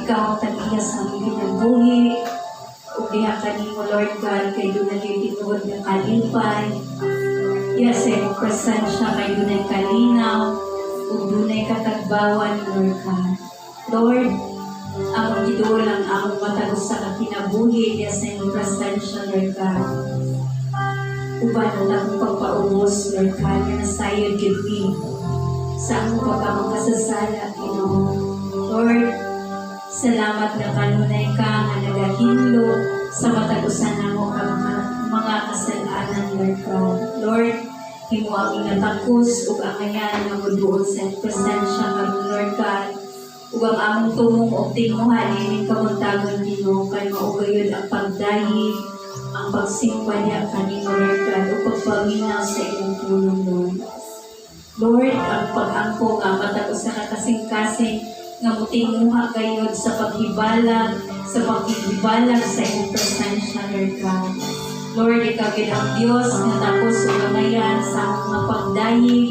Ikaw ang tag-iya sa among kinabuhi. Ug diha kanimo, Lord God, kay duna gyud tinuod nga kalipay. Diha sa imong presensya kay dunay kalinaw ug dunay katagbawan, Lord God. Lord, among giduol ang among matag usa ka kinabuhi diha sa imong presensya, Lord God. Uban ang akong pagpaubos, Lord God, nga nasayod gyud mi sa among pagkamakasasala, Ginoo. Lord, salamat nga kanunay ka nga nagahinlo sa matag usa namo ka mga kasalanan, Lord God. Lord, himo aming natakos ug angayan nga moduol sa imong presensya karon, Lord God. Ug ang among tumong og tinguha niining kabuntagon, Ginoo, kay mao gayud ang pagdayeg, ang pagsimba niya kanimo, Lord God, ug pagpaminaw sa imong pulong, Lord. Lord, ang pag-angko nga matag usa ka kasing-kasing nga mutinguha gayud sa paghibalag sa imong presensya, Lord God. Lord, ikaw gid ang Dios nga takos ug angayan sa among mga pagdayeg.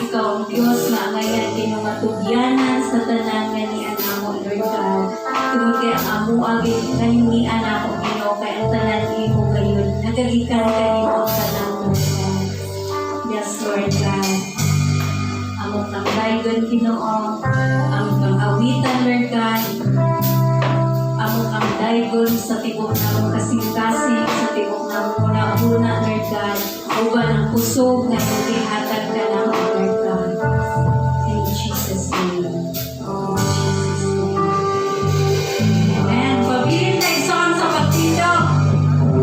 Ikaw ang Dios nga angayan Ginoo nga tugyanan sa tanan nga nian namo, Lord God. Tungod kay ang amoa gid nga nian namo, Ginoo, kay ang tanan imo gayud. Nagagikan kanimo ang tanan, Lord God. Yes, Lord God. Amo kang daygon, Ginoo. Amo kang awitan, Lord God. Amo kang daygon sa tibok namong kasing-kasing, sa tibok namong huna-huna, Lord God. Uban ang kusog nga imong gihatag kanamo, Lord God. In Jesus' name. In Jesus' name. Amen. Pabilin na igsoon sa pagtindog.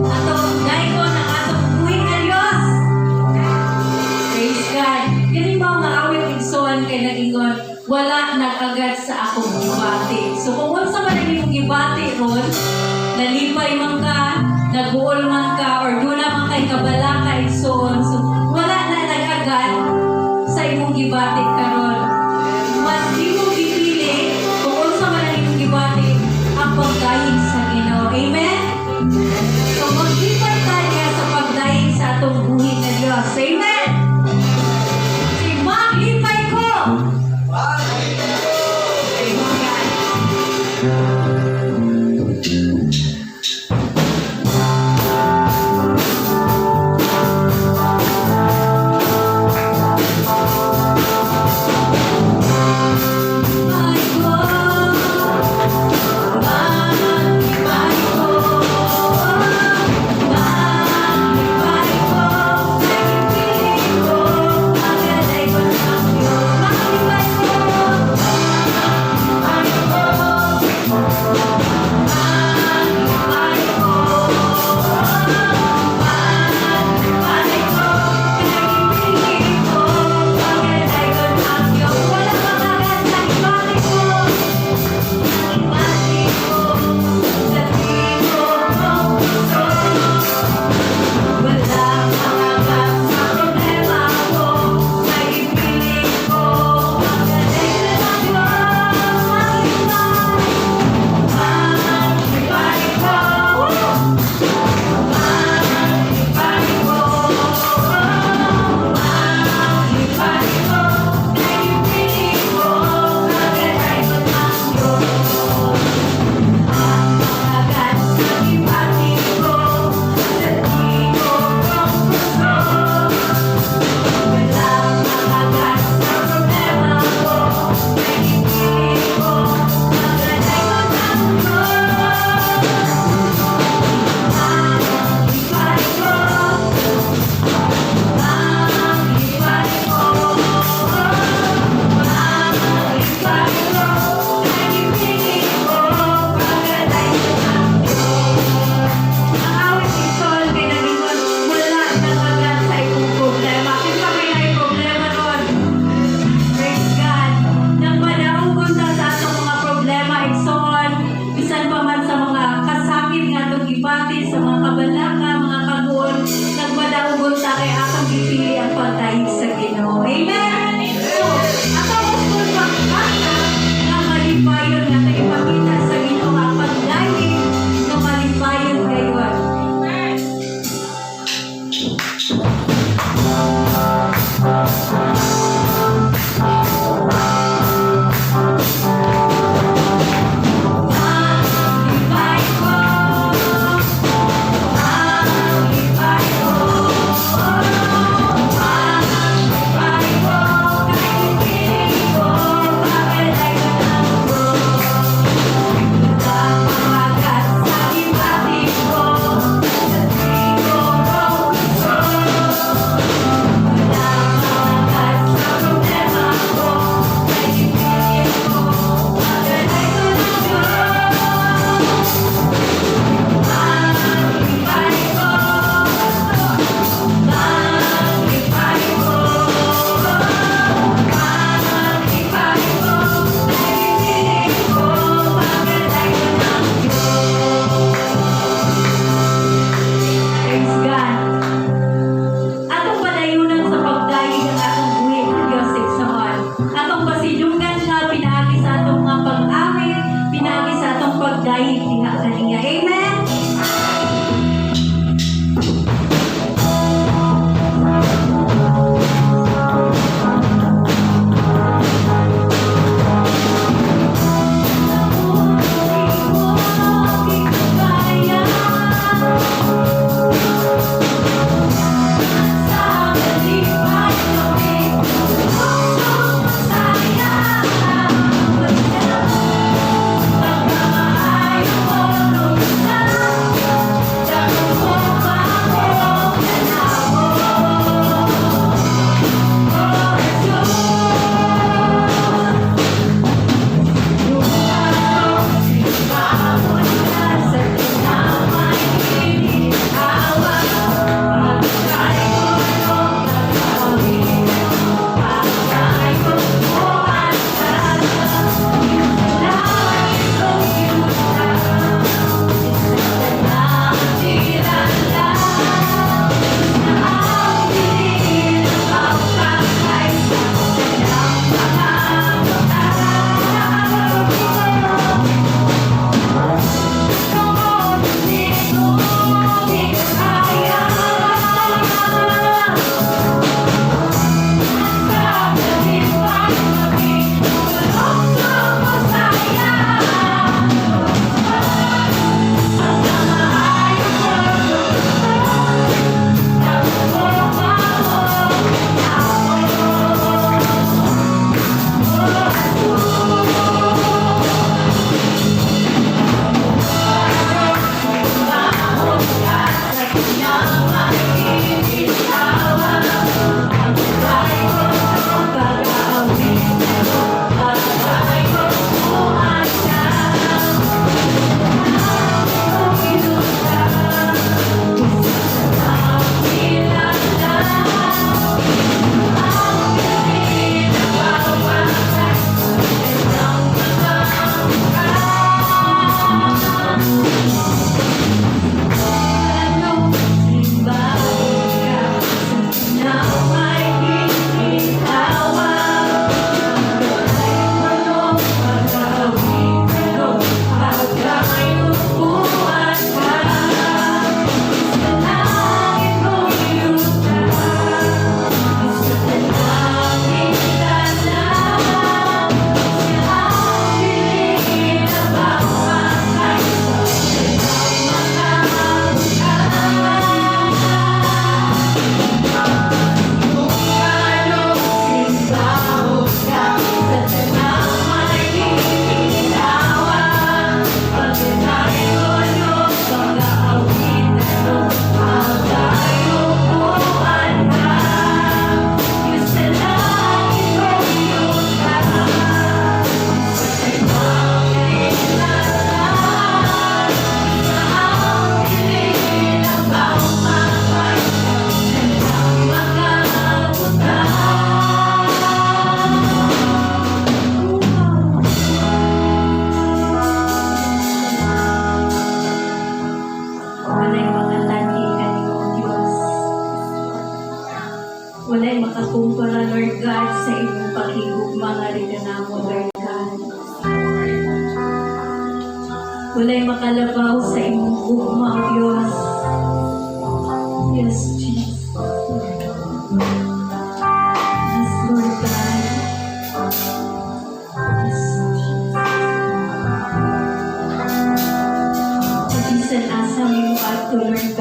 Atong daygon ang atong buhi nga Dios. Praise God. Kini mao nga awit, igsoon, kay nagingon, "Wala nag-agad sa akong gibati." So kung unsa man ang imong gibati ron, nalipay man ka, nagbuol man ka, or duna man kay kabalaka, igsoon. So wala na nag-agad sa imong gibati karon. Mas imong gipili kung unsa man ang imong gibati ang pagdayeg sa Ginoo. Amen? So maglipay tayo sa pagdayeg sa atong buhi nga Dios. Amen? Say, "Maglipay ko!" Praise God. Walay makalabaw sa imong gugma, O Diyos. Yes, Jesus. Yes, Lord God. Yes, Jesus. Bisan asa mi moadto, Lord.